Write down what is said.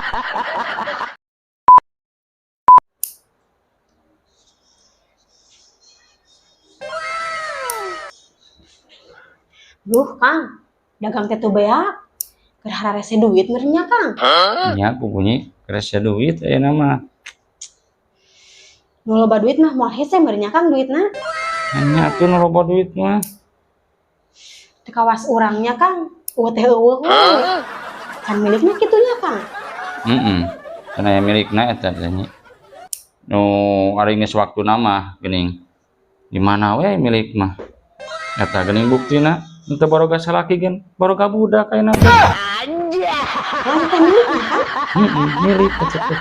Duh, Kang. Dagang teh teu beak. Keur hararese duit meureun nya, Kang. Nya pupuni kerasa duit ayeuna mah. Nu loba duit mah moal hese meureun nya, Kang, duitna. Nya atuh nu loba duit mah. Teu kawas urang nya, Kang. Eueuh teh eueuh we. Can milikna kitu nya, Kang. Heeh. Can aya milikna eta teh nya. Nu ari geus waktuna mah geuning. Di mana we milik mah. Eta geuning buktina henteu baroga salaki gen baroga budak ayeuna teh. Langsung teh milikna, Kang. Heeh, milik eta teh.